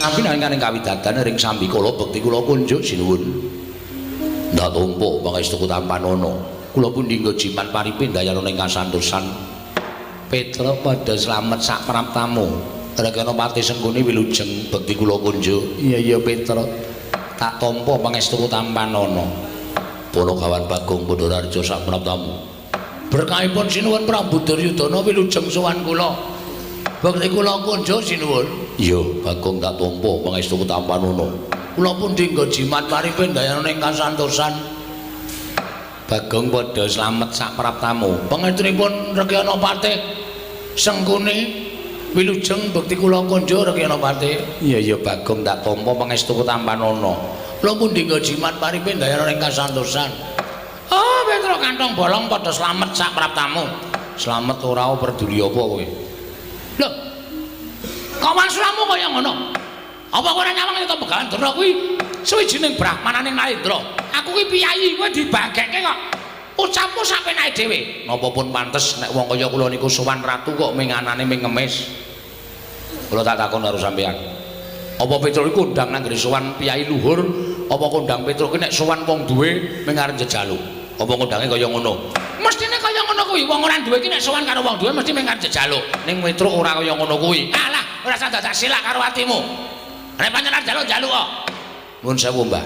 Nampi nalikaning kawidadan ring sambikala bekti kula kunjuk sinuwun. Ndak tampa pangestu tampanana. Kula pundi nggo jimat paripe ndayana ing kasantosan. Petruk padha slamet sak praptamu. Rekyana Patih Sengkuni wilujeng bekti kula kunjuk. Iya iya Petruk. Tak tampa pangestu tampanana. Punakawan Bagong Pandharaharja sak praptamu. Berkahipun sinuwun Prabu Duryudana wilujeng sowan kula. Bekti kula kunjuk sinuwun. Iya, Bagong tak tampa pangestu tampanana. Kula pundi nggo jimat paripe ndayana ing kasantosan. Bagong padha slamet sak praptamu. Pangestunipun Rekyana Patih Sengkuni wilujeng bekti kula kunjuk Rekyana Patih. Iya iya Bagong tak tampa pangestu tampanana. Kula pundi nggo jimat paripe ndayana ing kasantosan. Oh, Petruk kantong bolong padha slamet sak praptamu. Slamet ora peduli apa kowe? Lho. Kok maksudmu kaya ngono? Apa kowe ora nyawang yen Begawan Durna kuwi suwijining brahmananing Narendra? Aku kuwi piyayi, kowe dibagekke kok. Ucapmu sak penake dhewe. Napa pun pantes nek wong kaya kula niku sowan ratu kok menganane ming ngemis. Kula tak takon karo sampeyan. Apa Petruk iku kondang nang nggone sowan piyayi luhur, apa kondang Petruk ki nek sowan wong duwe ming arep njejaluk? Apa kondange kaya ngono? Mestine kaya ngono kuwi, wong ora duwe ki nek sowan karo wong duwe mesti ming arep njejaluk. Ning Petruk ora kaya ngono kuwi. Alah, ora usah dadak silak karo atimu. Nek pancen arep njaluk njaluk kok. Nuwun sewu, Mbah.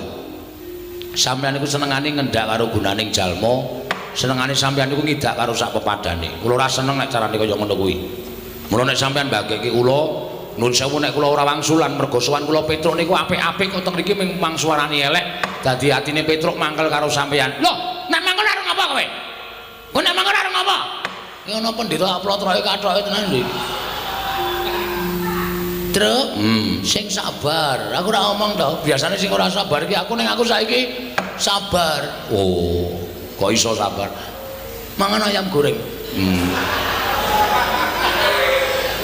Sampeyan niku senengane ngendak karo gunaning jalma, senengane sampeyan niku ngidak karo sak pepadane. Kula ora seneng nek carane kaya ngono kuwi. Mula nek sampeyan mbagekke kula, nuwun sewu nek kula ora wangsulan mergo sowan kula Petruk niku apik-apik kok teng mriki ming mangsuarani elek, dadi atine Petruk mangkel karo sampeyan. Lho, nek mangkel arep ngapa kowe? Kowe nek mangkel arep ngapa? Ki ana pendeta aplotroke kathoke tenan iki. Truk, sing sabar. Aku ora omong to. Biasane sing ora sabar iki aku, ning aku saiki sabar. Oh, kok iso sabar? Mangan ayam goreng.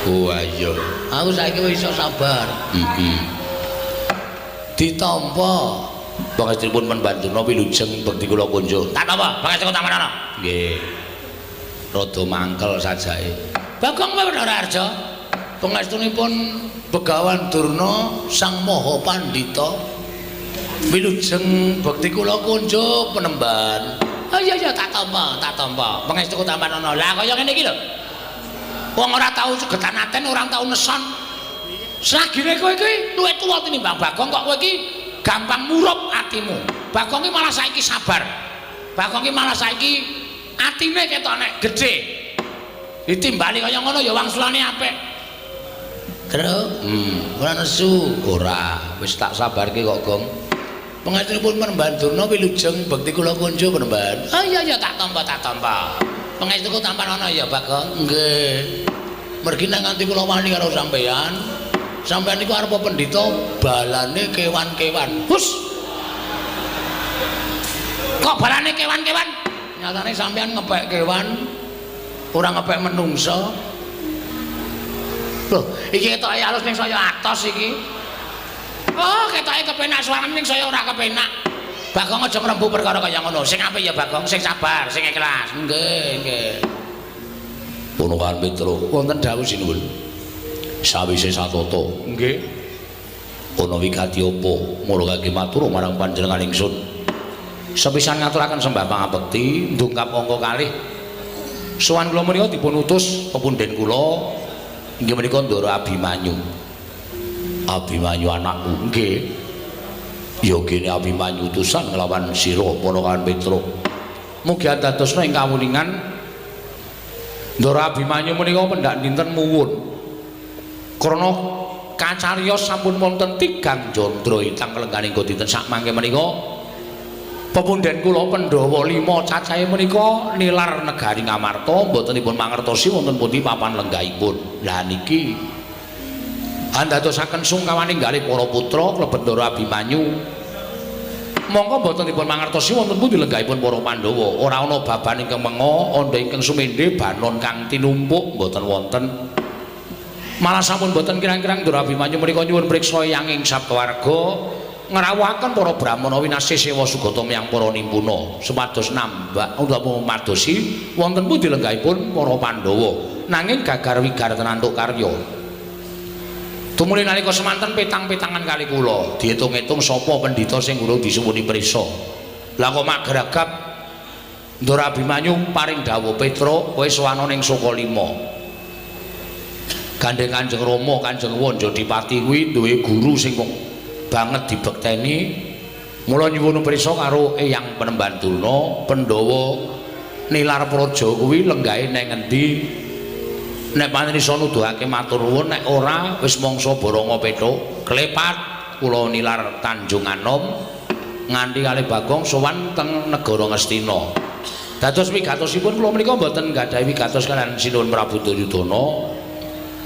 Oh iya. Aku saiki wis iso sabar. Heeh. Ditampa. Pangestunipun Pembandurna wilujeng bekti kula kunjuk. Tak apa, pangestu tampanana. Nggih. Rada mangkel sajake. Bagong Pandharaharja. Pangestunipun Begawan Durna Sang Maha Pandhita wilujeng bekti kula kunjuk penemban. Oh iya iya tak tampa, tak tampa. Pangestu tampanana. Lah kaya ngene iki lho. Wong ora tau segetan aten, ora tau neson. Selagine kowe iki luwih tuwa tinimbang Bagong kok kowe iki gampang murup atimu. Bagong iki malah saiki sabar. Bagong iki malah saiki atine ketok nek gedhe. Ditimbali kaya ngono ya wangsulane apik. Truk, ora nesu, ora, wis tak sabarke kok, Gong. Pangestunipun Penemban Durna wilujeng bekti kula kunjuk penemban. Oh iya iya tak tampa, tak tampa. Pangestuku tampanana ya, Bagong. Nggih. Mergi nek nganti kula wani karo sampeyan, sampeyan niku arep pendhita balane kewan-kewan. Hus. Kok balane kewan-kewan? Nyatane sampeyan ngepek kewan, ora ngepek menungsa. Loh, iki ketoke alus ning saya atos iki. Oh, ketoke kepenak suarane ning saya ora kepenak. Bagong aja ngrembug perkara kaya ngono. Sing apik ya Bagong, sing sabar, sing ikhlas. Nggih, nggih. Punokan Petruk, wonten dawuh sinuwun. Sawise satata, nggih. Ana wigati apa? Mula kangge matur marang panjenengan ingsun. Sepisan ngaturaken sembah pangabekti, ndungkap angka kalih. Sowan kula menika dipun utus pepundhen kula inggih menika Ndara Abimanyu. Abimanyu anakku, nggih. Ya kene Abimanyu utusan nglawan sira Ponokan Petruk. Mugi andadosna ing kawuningan Ndara Abimanyu menika pendak dinten muwun. Krana kacariyos sampun wonten tigang jandra itang lengganing dinten sakmangke menika pepundhen kula Pandhawa 5 cacahe menika nilar negari Ngamarta mboten dipun mangertosi wonten pundi papan lenggahipun. Lah niki andadosaken sungkawaning galih para putra klebet Ndara Abimanyu. Mongko mboten dipun mangertosi wonten pundi lenggahipun para Pandhawa. Ora ana baban ingkang menga, andha ingkang sumendhe, banon kang tinumpuk mboten wonten. Malah sampun mboten kirang-kirang Ndara Abimanyu menika nyuwun priksa eyang sakeluarga ngrawuhaken para brahmana winasih sewa sugata miyang para nimpuna supados nambah utawa madosi wonten pundi lenggahipun para Pandhawa. Nanging gagar wigar tenantuk karya. Tumuli nalika semanten petang-petangan kali kula, diitung-itung sapa pendhita sing urung disuwuni prisa. Lah kok mak geragap Ndara Abimanyu paring dawuh, "Petruk, kowe sowana ning Sukalima. Gandeng Kanjeng Rama, Kanjeng Wanjadipati kuwi duwe guru sing banget dibekteni. Mula nyuwun prisa karo Eyang Panembahan Durna, Pandhawa nilar praja kuwi lenggahe nang endi? Nek pancen iso nuduhake matur nuwun, nek ora wis mangsa boronga Petruk. Klepat kula nilar Tanjung Anom nganti kalih Bagong sowan teng negara Ngastina." Dados wigatosipun kula menika mboten nggadahi wigatos kaliyan Sinuwun Prabu Duryudana.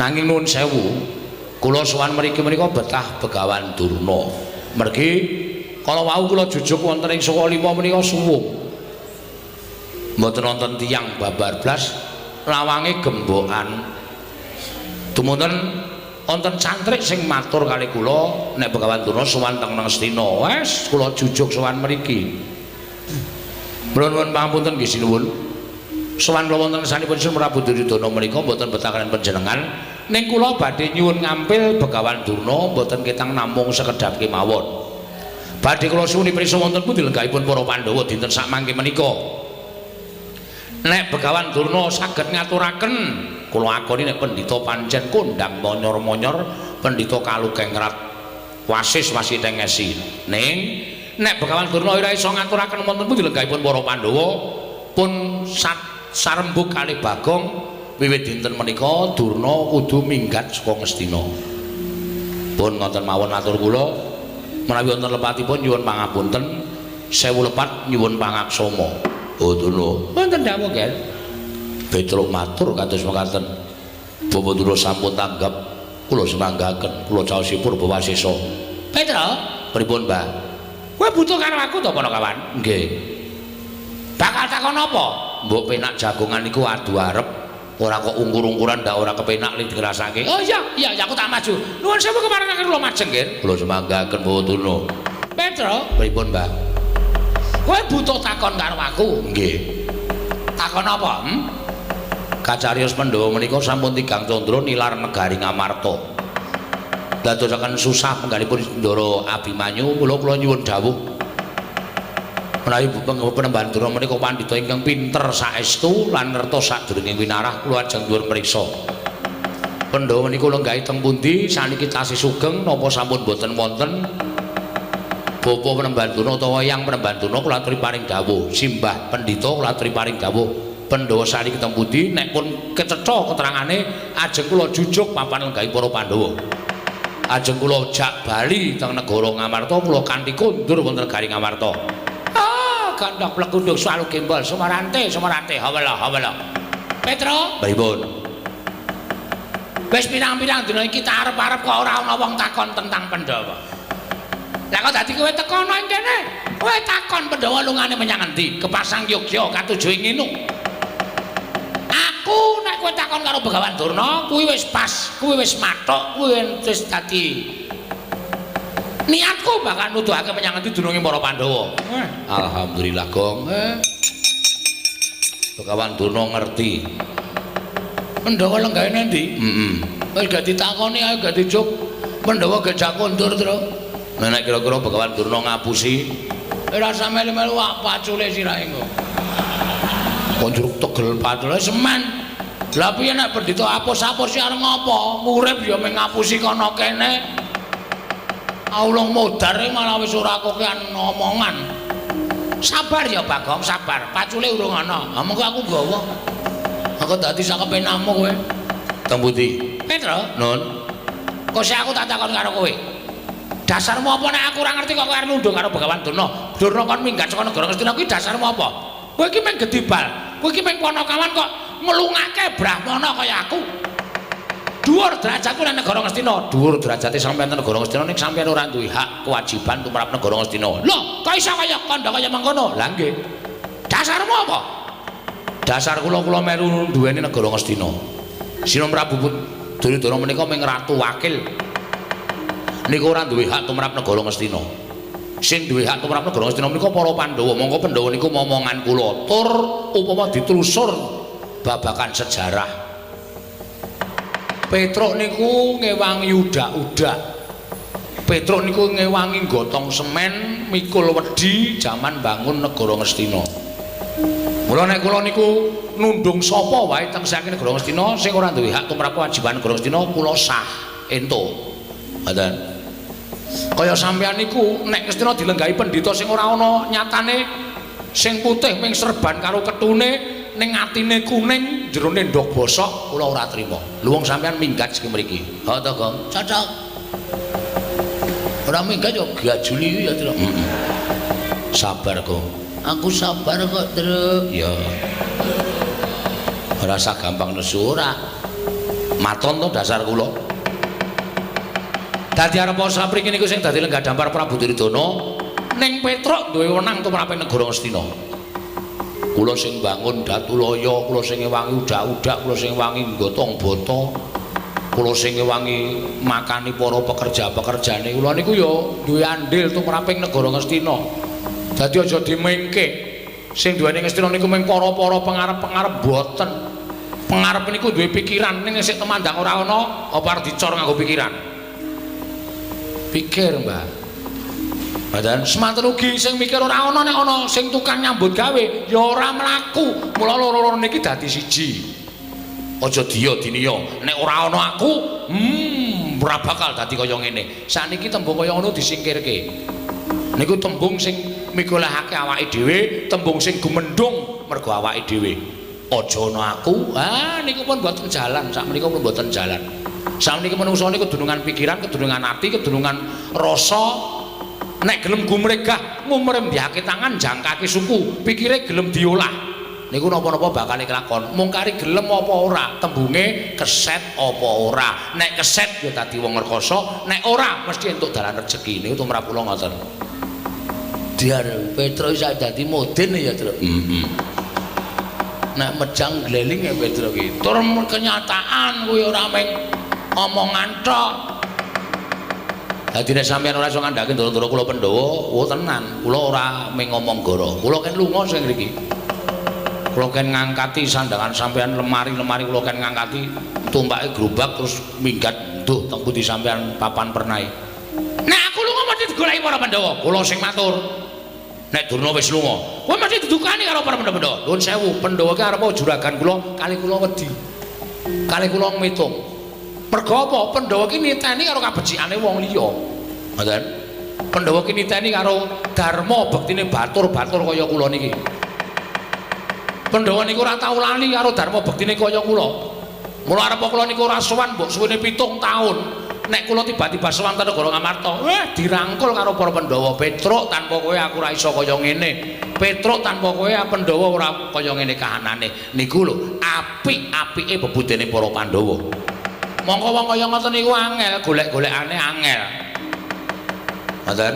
Nanging nuwun sewu, kula sowan mriki menika betah Begawan Durna. Mergi kala wau kula jujuk wonten ing Sukalima menika suwung. Mboten wonten tiyang babar blas, lawange gembokan. Dumunten wonten cantrik sing matur kali kula nek Begawan Durna sowan teng Ngastina. Wes kula jujuk sowan mriki. Mula nuwun pangapunten nggih sinuwun. Sowan kula wonten ngersanipun Sinuwun Prabu Duryudana menika mboten betah kaliyan panjenengan. Ning kula badhe nyuwun ngampil Begawan Durna mboten ketang namung sekedhap kemawon. Badhe kula suwuni prisa wonten pundi lenggahipun para Pandhawa dinten sakmangke menika. Nek Begawan Durna saged ngaturaken, kula akoni nek pendhita pancen kondhang monyor-monyor, pendhita kalukengrat wasis wasiteng esi. Ning nek Begawan Durna ora iso ngaturaken wonten pundi lenggahipun para Pandhawa, pun sarembug kalih Bagong wiwit dinten menika Durna kudu minggat saka Ngastina. Pun ngoten mawon atur kula. Menawi wonten lepatipun nyuwun pangapunten, sewu lepat nyuwun pangaksama. Oh Durna, wonten dawuh, Ger. Petruk matur kados mekaten. Bapak Durna sampun tanggap, kula semanggaken, kula caosipun Purba Wasesa. Petruk, pripun, Mbah? Kowe butuh karo aku to, Panakawan? Nggih. Bakal takon apa? Mbok penak jagongan iku adu arep, ora kok ungkur-ungkuran ndak ora kepenak li dirasake. Oh iya, iya, aku tak maju. Nuwun sewu keparengaken kula majeng, Ger. Kula semanggaken Bapak Durna. Petruk, pripun, Mbah? Kowe butuh takon karo aku? Nggih. Takon apa? Hmm? Kacarios Pandhawa menika sampun tigang candra nilar negari Ngamarta. Dadosaken susah penggalipun Ndara Abimanyu, kula kula nyuwun dawuh. Menawi Panembahan Durna menika pandhita ingkang pinter saestu lan ngertos sadurunge winarah, kula ajeng nyuwun mriksa. Pandhawa menika lenggahi teng pundi? Saniki tasih sugeng napa sampun boten wonten? Bapa Panembahan Durna utawa Eyang Panembahan Durna kula aturi paring dawuh, simbah pendhita kula aturi paring dawuh. Pandhawa saniki teng pundi? Nek pun kecetha keterangane ajeng kula jujuk papan lenggahi para Pandhawa. Ajeng kula jak bali teng negara Ngamarta, kula kanthi kondur wonten negari Ngamarta. Ah, gandhok plegunduk salu gembol sumarante sumarante hawala hawala. Petro, pripun? Wis pirang-pirang dina iki tak arep-arep kok ora ana wong takon tentang Pandhawa. Lah kok dadi kowe teko nang kene? Kowe takon Pandhawa lungane menyang endi? Kepasang Yogya katuju ing nginu. Aku nek kowe takon karo Begawan Durna, kuwi wis pas, kuwi wis mathuk, kuwi wis dadi niatku bakal nuduhake menyang endi dununge para Pandhawa. Alhamdulillah, Gong. Begawan Durna ngerti. Pandhawa lenggahe endi? Heeh. Wis gak ditakoni ae gak dijuk. Pandhawa gejak kondur, Tru. Nek kira-kira Begawan Durna ngapusi, ora usah melu-melu wak pacule sirahe engko. Kok njuruk tegel pacule semen. Lah piye nek pendhita apus-apus arep ngopo? Urip ya mung ngapusi kono kene. Aulung modar malah wis ora kokean omongan. Sabar ya Bagong, sabar. Pacule urung ana. Ha mengko aku nggawa. Aku dadi sakepenamu kowe. Teng pundi? Petro, Nun. Kok sik aku tak takon karo kowe. Dasarmu apa nek aku ora ngerti kok kowe arep nunduk karo Begawan Durna? Durna kon minggat saka negara Ngastina kuwi dasarmu apa? Kowe iki mung gedibal. Kowe iki mung panakawan kok nglungake brahmana kaya aku. Dhuwur derajatku nang negara Ngastina. Dhuwur derajate sampeyan nang negara Ngastina ning sampeyan ora duwe hak kewajiban tumrap negara Ngastina. Lho, kok iso kaya kandha kaya mengkono? Lah nggih. Dasarmu apa? Dasar kula kula melu duweni negara Ngastina. Sinuwun Prabu Duryudana menika mung ratu wakil. Niku ora duwe hak tumrap negara Ngastina. Sing duwe hak tumrap negara Ngastina menika para Pandhawa. Mongko Pandhawa niku momongan kula. Tur upama ditelusur babakan sejarah. Petruk niku ngewangi udak-udak. Petruk niku ngewangi gotong semen, mikul wedi jaman bangun negara Ngastina. Mula nek kula niku nundung sapa wae teng saking negara Ngastina sing ora duwe hak tumrap kewajiban negara Ngastina kula sah entuk. Ngoten. Kaya sampeyan niku nek Ngastina dilenggahi pendhita sing ora ana nyatane sing putih ming serban karo ketune ning atine kuning jerone ndog bosok kula ora trima. Lho wong sampeyan minggat sing mriki. Ha to, Gong. Cocok. Ora minggat yo gajuli ya, Truk. Heeh. Sabar, Gong. Aku sabar kok, Truk. Ya. Ora usah gampang nesu ora. Maton to dasar kula. Dadi arep sapriki niku sing dadi lenggah dampar Prabu Duryudana ning Petruk duwe wenang tumrap negara Ngastina. Kula sing bangun Datulaya, kula sing ngewangi udak-udak, kula sing ngewangi gotong bata, kula sing ngewangi makani para pekerja-pekerjane. Kula niku ya duwe andil tumraping negara Ngastina. Dadi aja dimengke. Sing duweni Ngastina niku mung para-para pengarep-pengarep boten. Pengarep niku duwe pikiran ning sik temandang ora ana, apa arep dicor nganggo pikiran? Pikir, Mbah. Badan semanten ugi sing mikir ora ana nek ana sing tukang nyambut gawe ya ora mlaku. Mula loro-loro niki dadi siji. Aja diya diniya. Nek ora ana aku, ora bakal dadi kaya ngene. Sakniki tembung kaya ngono disingkirke. Niku tembung sing migolehake awake dhewe, tembung sing gumendhung mergo awake dhewe. Aja ana aku. Ah niku pun mboten jalan, sakmenika pun mboten jalan. Sakniki manungsa niku kedunungan pikiran, kedunungan ati, kedunungan rasa. Nek gelem gumregah, ngumrembyake tangan, jangkake suku, pikire gelem diolah. Niku napa-napa bakal kelakon. Mung kari gelem apa ora, tembunge keset apa ora. Nek keset ya dadi wong rekasa, nek ora mesti entuk dalan rejeki. Niku tumrap kula ngoten. Diar Petruk iso dadi modin ya, Truk. Heeh. Nek mejang gleling ya Petruk iki. Tur kenyataan kuwi ora mung omongan tok. Dadi nek sampeyan ora iso ngandhake ndoro-ndoro kula Pandhawa, oh tenan, kula ora mung ngomong goro. Kula ken lunga sing ngriki. Kula ken ngangkati sandangan sampeyan lemari-lemari kula ken ngangkati tumpake gerobak terus minggat nduh teng pundi sampeyan papan pernahe. Nek aku lunga mesti digoleki para Pandhawa. Kula sing matur. Nek Durna wis lunga, kowe mesti didukani karo para Pandhawa. Nuwun sewu, Pandhawa ki arep juragan kula, kali kula wedi. Kali kula ngitung. Mergo apa? Pandhawa ki niteni karo kabecikane wong liya. Ngoten. Pandhawa ki niteni karo dharma bektine batur-batur kaya kula niki. Pandhawa niku ora tau lali karo dharma bektine kaya kula. Mula arep kula niku ora sowan mbok suwene 7 taun. Nek kula tiba-tiba sowan ten negara Ngamarta, dirangkul karo para Pandhawa. Petruk tanpa kowe aku ora iso kaya ngene. Petruk tanpa kowe Pandhawa ora kaya ngene kahanane. Niku lho apik-apike bebudene para Pandhawa. Mongko wong kaya ngoten niku angel, golek-golekane angel. Ngoten.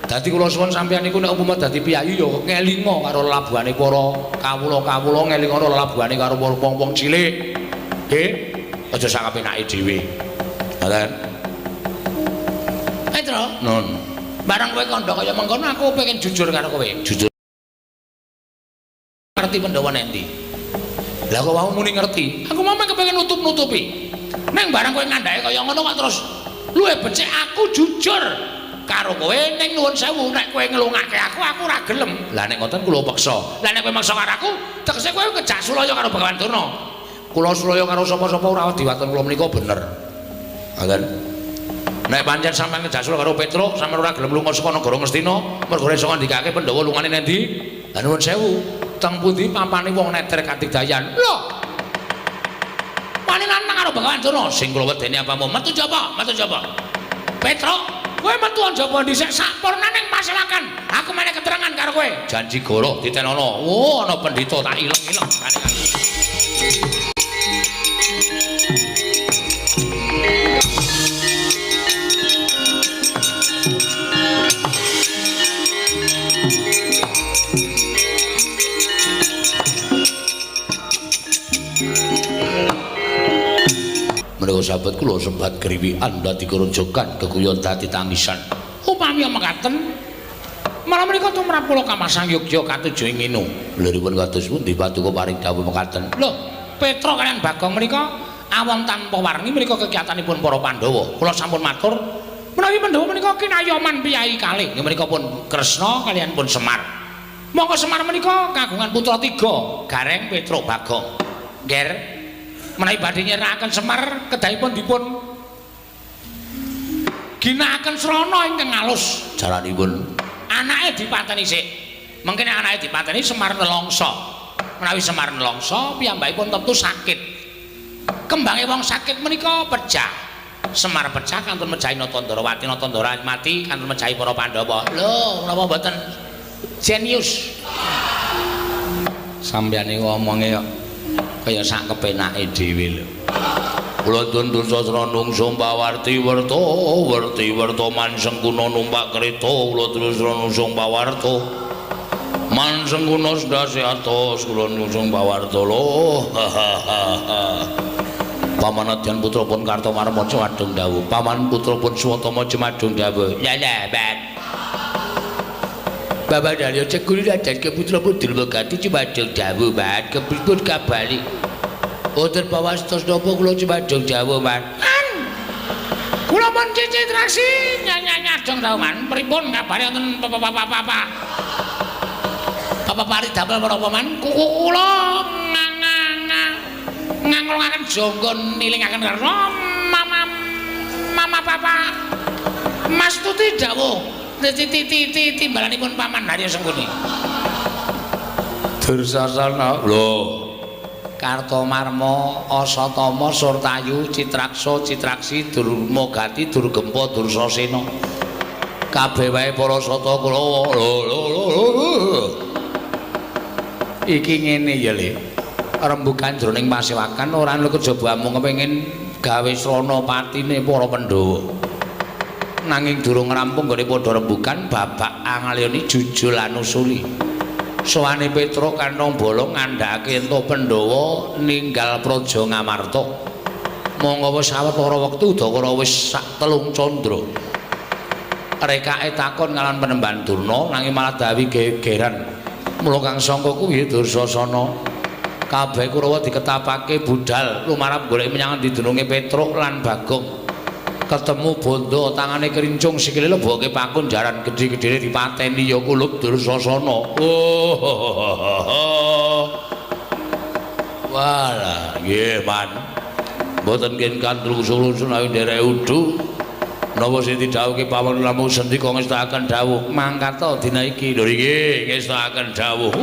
Dadi kula suwun sampeyan niku nek umpama dadi piyayi ya ngelinga karo lelabuhane para kawula-kawula, ngelinga karo lelabuhane karo wong-wong cilik. Nggih, aja sakapenake dhewe. Ngoten. Petro, nun. Barang kowe kandha kaya mengkono aku pengen jujur karo kowe. Jujur. Ngerti Pandhawa nek ndi? Lah kok wau muni ngerti? Aku mau kepengin nutup-nutupi. Neng barang kowe ngandhake kaya ngono kok terus luwih becik aku jujur karo kowe ning nuwun sewu nek kowe ngelungake aku aku ora gelem. Lah nek ngoten kula peksa. Lah nek kowe maksa karo aku tegese kowe ngejak sulaya karo Bagawan Durna. Kula sulaya karo sapa-sapa ora wedi waton kula menika bener. Ngoten. Nek pancen sampeyan ngejak sulaya karo Petruk sampeyan ora gelem lunga saka negara Ngastina mergo ora iso ngandikake Pandhawa lungane nang ndi? Lah nuwun sewu teng pundi papane wong neter kadigdayan. Lho wani nantang karo Bagawan Durna sing kula wedeni apamu metu jaba metu jaba. Petruk kowe metu jaba dhisik sampurna ning paselakan aku meneh keterangan karo kowe janji goroh ditenono. Oh ana pendhita tak ileng-ileng. Menika sahabat kula sebat kriwikan dadi kerojokan keguyon dadi tangisan. Upami mekaten malah menika tumrap kula kamasang yogya katuju ing nginu. Liripun kados pundi paduka paring dawuh mekaten? Lho, Petruk kaliyan Bagong menika Awon tanpa warni menika kegiatanipun para Pandhawa. Kula sampun matur menawi Pandhawa menika kinayoman piyayi kalih. Nggih menika pun Kresna kaliyan pun Semar. Monggo Semar menika kagungan putra 3, Gareng, Petruk, Bagong. Ngger, menawi badhe nyerakaken Semar kedahipun dipun ginakaken srana ingkang alus jaranipun. Anake dipateni sik. Mengkene anake dipateni Semar nelongso. Menawi Semar nelongso piyambakipun tentu sakit. Kembange wong sakit menika pecah. Semar pecah kantun mejahi Natandarawati, Natandara mati kantun mejahi para Pandhawa. Lho, menapa mboten jenius? Sampeyan niku omonge kok kaya sak kepenake dhewe lho. Kula tundun sastra nungsung pawarti werta werti werta mansengkuna numpak kereta kula terus nungsung pawarta mansengkuna sendase atos kula nungsung pawarta lho. Paman Adyan putra pun Kartomarma cumadung dawuh. Paman putra pun Swatama cumadung dawuh. Ya ya, Ban. Bapak Dalyo Cekul dan ke putra pun Durmagati cumadung dawuh, Ban. Kepripun kabali? Wonten pawastos napa kula cumadung dawuh, Man? Kula pun Citraksi nyanyanyadong dawuh, Man. Pripun kabare wonten papa-papa? Papa pari damel menapa, Man? Kuku kula nganglungaken jangga nilingaken karna mama mama papa Mas Tuti dawuh titi timbalanipun paman Harya Sengkuni. Dursasana lho Kartomarma Asatama Surtayu Citraksa Citraksi Durmagati Durgempa Dursasena kabeh wae para sata Kurawa. Lho lho lho iki ngene ya Le. Rembugan jroning pasewakan ora ana kejaba amung kepengin gawe srana patine para Pandhawa. Nanging durung rampung nggone padha rembugan babak angalyani jujul anusuli. Sowane Petruk kantong bolong ngandhakake ento Pandhawa ninggal praja Ngamarta. Monggo wis sawetara wektu udakara wis sak telung candra. Rekake takon kalawan Panembahan Durna nanging malah dawi gegeran. Mula kang sangka kuwi Dursasana kabeh Kurawa diketapake budhal lumarap golek menyang endi dununge Petruk lan Bagong. Ketemu bondo tangane krincung sikile leboke pakun jaran gedhe-gedhene dipateni ya kulup Dursasana. Oh. Walah, nggih, Man. Mboten ken kandrung sulusun awi nderek udu. Napa sing didhawuhke pawon namung sendika ngestakaken dawuh mangkata dina iki. Lho nggih, ngestakaken dawuh.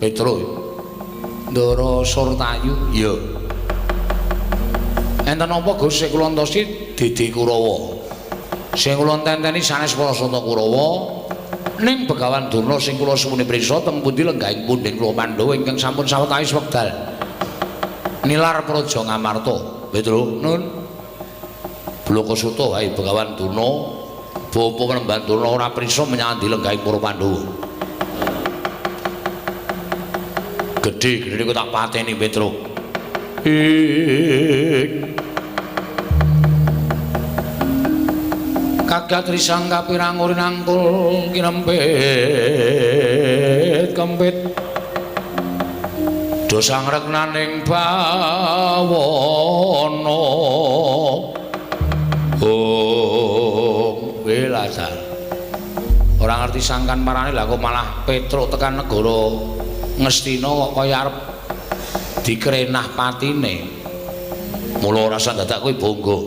Petruk Ndara Surtayu. Iya. Enten apa Gus sing kula entosi Dede Kurawa. Sing kula tenteni sanes para sata Kurawa ning Begawan Durna sing kula suwuni prisa teng pundi lenggahing pundhen kula Pandhawa ingkang sampun sawetawis wekdal nilar praja Ngamarta. Petruk nun Blakasuta wae Begawan Durna bapa Panembahan Durna ora prisa menyang endi lenggahing para Pandhawa. Gedhe-gedhe kok tak pateni Petruk. Kagat risang kapirang uri nangkul kinempit kempit do sangreknaning bawana. Oh, welasar. Ora ngerti sangkan marane lah kok malah Petruk tekan negara Ngastina kok kaya arep dikrenah patine. Mula ora usah dadak kowe bangga,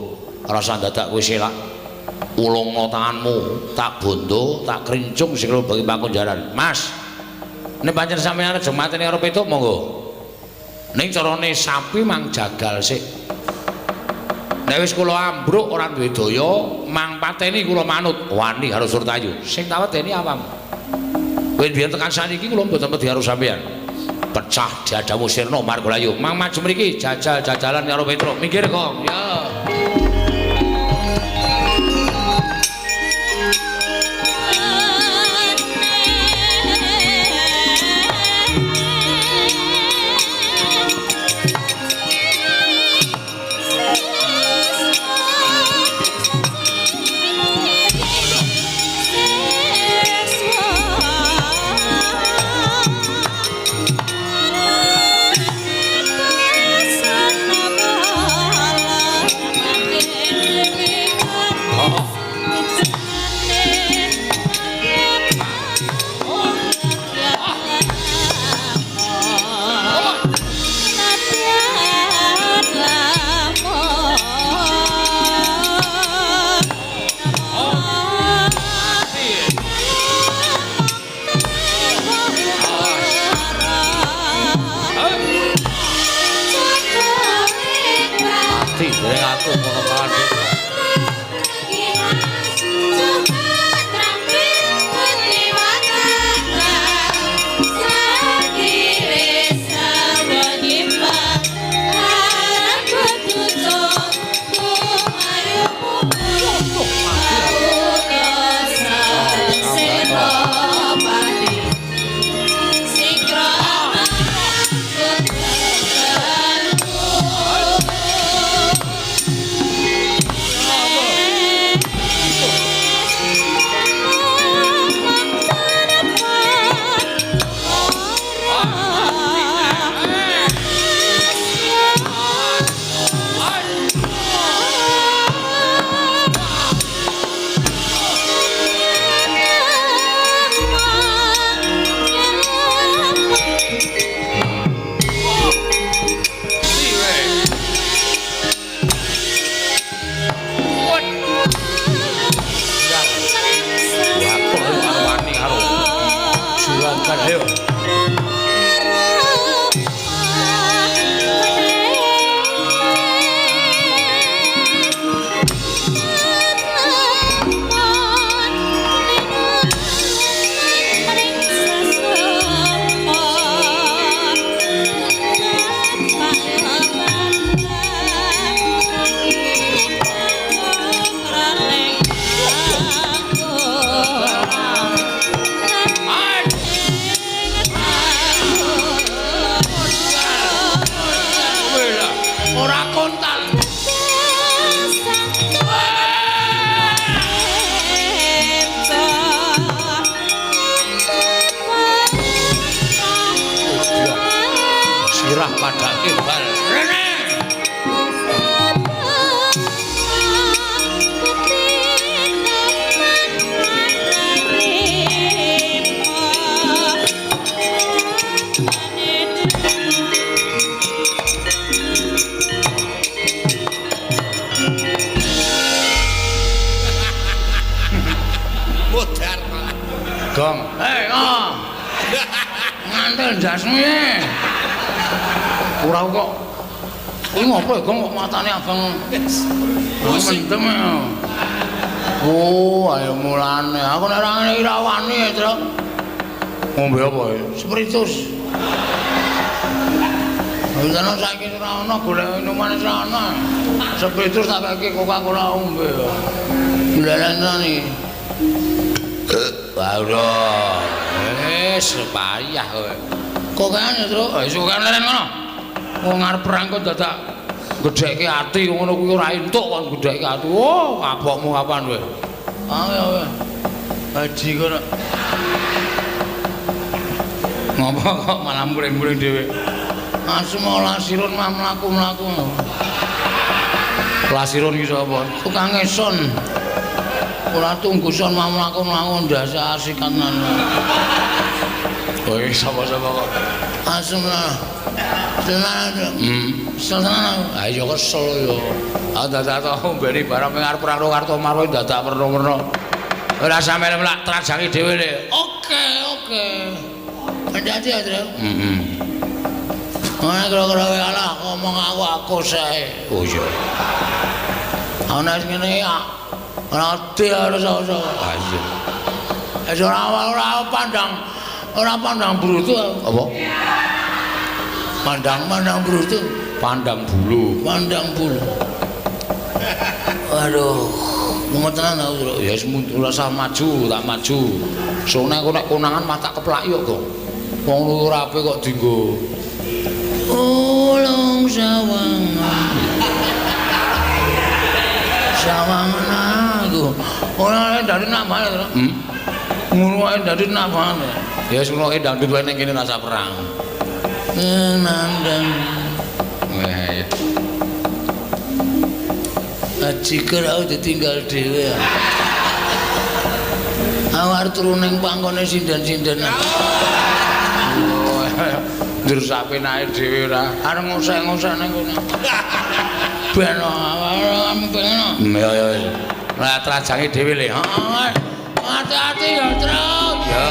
ora usah dadak kowe selak. Ulungna tanganmu, tak bondo, tak krincung sikil bagi pakunjaran. Mas, nek pancen sampeyan aja mateni karo Petruk monggo. Ning carane sapi mang jagal sik. Nek wis kula ambruk ora duwe daya, mang pateni kula manut. Wani karo Surtayu. Sing tak wedeni awam. Kowe biyen tekan saniki kula mboten wedi karo sampeyan. Pecah dadamu sirna margalayu. Mang maju mriki jajal-jajalan karo Petruk. Minggir kok. Ya. Ati dereng aku ngono kae. Gong. Hei, oh. Ngantel ndasmu iki. Ora kok. Kuwi ngopo ya, Gong, kok matane abang. Mendem. Oh, ayo mulane. Aku nek ora ngene iki ra wani ya, Truk. Ngombe apa ya? Spiritus. Lha saiki ora ana golek minuman ora ana. Spiritus tak kei Coca-Cola ombe. Lha iki. Waduh, wis payah kowe. Kok kene, Truk? Wis kok leren ngono. Wong arep perang kok dadak gedhekke ati ngono kuwi ora entuk kon gedhekke ati. Oh, kapokmu kapan kowe? Ayo, ayo. Haji kono. Ngopo kok malah muring-muring dhewe? Asem lasirun mah mlaku-mlaku. Lasirun iki sapa? Tukang eson. Ora tunggu son mlaku-mlaku ndase asikan. Kowe sapa-sapa kok? Asem lah. Tenan. Tenan. Ha iya kesel yo. Aku dadak tau mbeni barang ning arep perang Kartomarwa dadak werna-werna. Ora sampe mlak trajangi dhewe le. Oke, oke. Hati-hati ya, Tru. Heeh. Ora kira-kira alah ngomong aku sae. Oh iya. Ana sing ngene ya. Ora ati harus sapa. Ha iya. Wis ora pandang brutu apa? Pandang brutu, pandang bulu, pandang bulu. Aduh, ngono tenan aku, Tru. Ya wis ora usah maju, tak maju. Sone aku nek konangan mah tak keplaki kok, Gong. Wong ora apik kok dienggo. Ulung sawangan. Sawangan aku. Ora dari nak banget. Ngono wae dari nak banget. Ya wis ngono dangdut wae ning kene rasa perang. Nandang. Wah ya. Ajiker aku ditinggal dhewe. Aku arep turu ning pangkone sinden-sindenan. Njur sapenake dhewe ora. Arep ngosek-ngosek ning kono. Ben ben. Ya ya. Lah trajange dhewe le. Heeh. Hati-hati ya, Truk. Ya.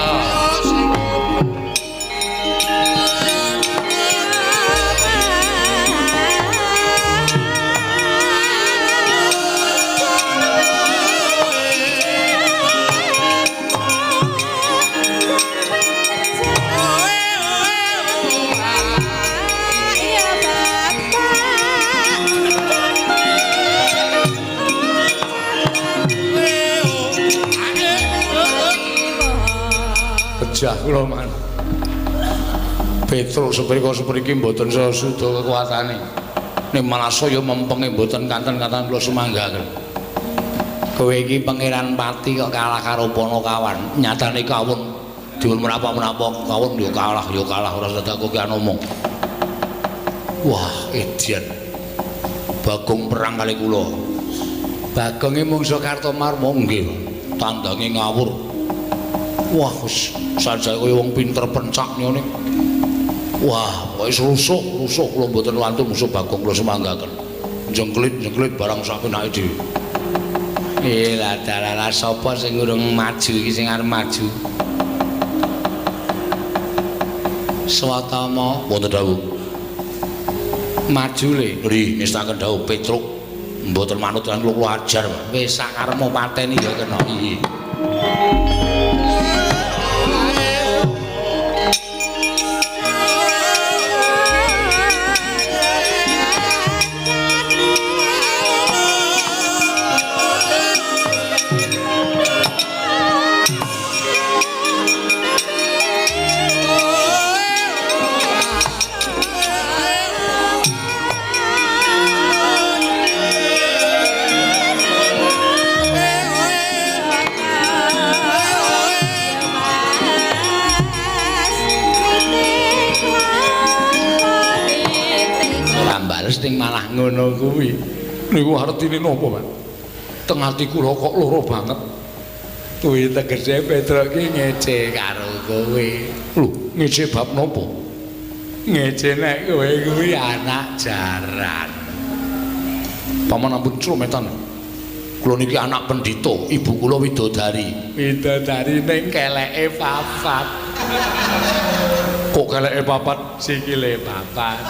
Pejah kula man. Petruk seprika sepriki mboten saya suda kekuatane. Ning malah saya mempenge mboten kanten-kanten kula sumanggaken. Kowe iki Pangeran Pati kok kalah karo Panakawan. Nyatane kawon diun menapa-menapa kawon ya kalah ora sedak kowe omong. Wah, edian. Bagong perang kali kula. Bagonge mungsuh Kartomarma nggih. Tandange ngawur. Wah, wis sanjaya kaya wong pinter pencak ngene. Wah, wis rusuh kula mboten wantun musuh Bagong kula sumanggaken. Jengklit-jengklit barang sak penake dhewe. Lah dalah sapa sing urung maju iki sing arep maju? Swatama wonten dawuh. Maju le. Nggih, ngestaken dawuh Petruk mboten manut lan kula ajar. Wis sak karepmu pateni ya kena. Iya. Ning malah ngono kuwi. Niku artine napa, Pak? Teng ati kula kok lara banget. Kuwi tegese Petruk ki ngece karo kowe. Lho, ngece bab napa? Ngece nek kowe kuwi anak jaran. Paman ampun crometan. Kula niki anak pendhita, ibu kula widodari. Widodari ning keleke papat. Kok keleke papat? Sikile papat.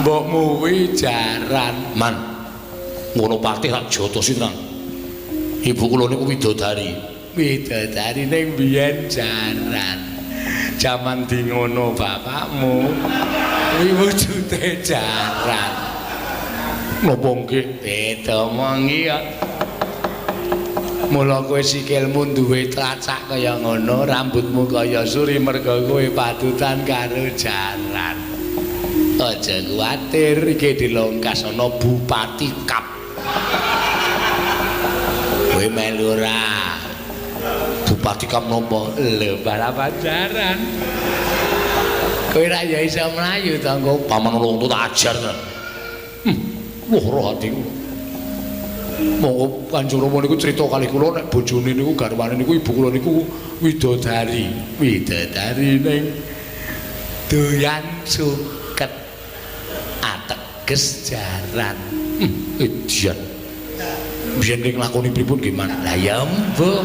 Mbokmu kuwi jaran. Man. Ngono patih tak jotosi tenan. Ibu kula niku widodari. Widodari ning biyen jaran. Jaman di ngono bapakmu kuwi wujude jaran. Napa nggih? Beda omongi kok. Mula kowe sikilmu duwe tlacak kaya ngono, rambutmu kaya suri merga kowe patutan karo jaran. Aja kuwatir, iki dilongkas ana Bupati Kap. Kowe melu ora? Bupati Kap napa? Lho, balapan jaran. Kowe ra ya iso mlayu to, engko paman wong tak ajar ta. Lara atiku. Monggo Kanjeng Rama niku crita kalih kula nek bojone niku garwane niku ibu kula niku widodari. Widodari ning doyan suket ateges jaran. Edian. Biyen ning lakoni pripun nggih, Man? Lah ya mbuh.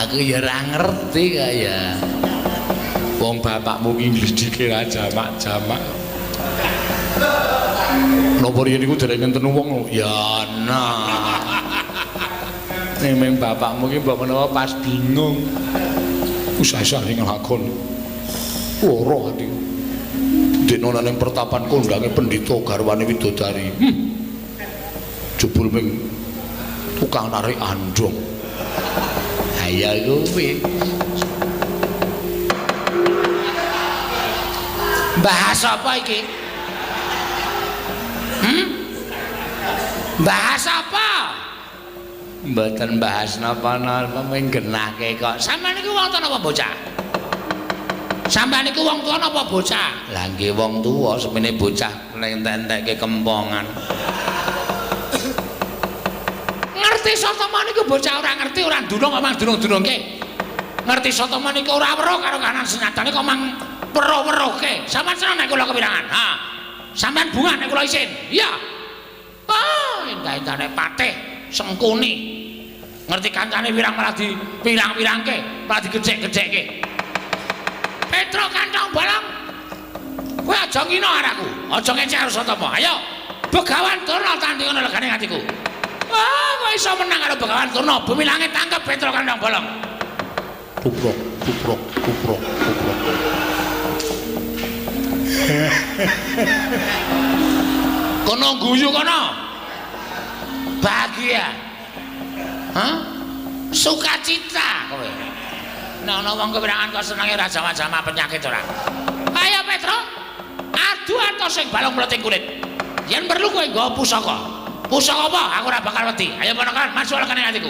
Aku ya ora ngerti kaya. Wong bapakmu ki ngledhike ra jamak-jamak. Napa riyen niku dereng enten wong? Ya nah. Ning meng bapakmu ki mbok menawa pas bingung. Usah-usah ning lakon. Lara atiku. Dene ana ning pertapan kondange pendhita garwane widodari. Jebul ming tukang narik andhong. Ha ya kuwi. Bahas apa iki? Bahas apa? Mboten bahas napa-napa, mung genahke kok. Sampeyan niku wong tuwa napa bocah? Sampeyan niku wong tuwa napa bocah? Lah nggih wong tuwa, semene bocah entek-entekke kempongan. Ngerti Satama niku bocah ora ngerti, ora ndunung kok mang dunung-dunungke. Ngerti Satama niku ora weruh karo kanan senyatane kok mang weruh-weruhke. Sampeyan seneng nek kula kepirangan? Ha. Sampeyan bungah nek kula isin. Iya. Ah, endah-endahne patih Sengkuni. Ngerti kancane wirang malah di pirang-pirangke, malah digecek-gecekke. Petruk kantong bolong. Kowe aja ngina araku, aja ngecek karo Satama. Ayo, Begawan Durna tandingono legane atiku. Ah, kowe iso menang karo Begawan Durna, bumi langit tangkep Petruk kantong bolong. Kuprok, kuprok, kuprok, kuprok. Kono guyu kono. Bahagia. Hah? Sukacita kowe. Nek ana wong kewirangan kok senenge ora jamah-jamah penyakit ora. Ayo Petro, adu atos sing balung mleting kulit. Yen perlu kowe nggawa pusaka. Pusaka apa? Aku ora bakal wedi. Ayo ponakan, masuk lekane atiku.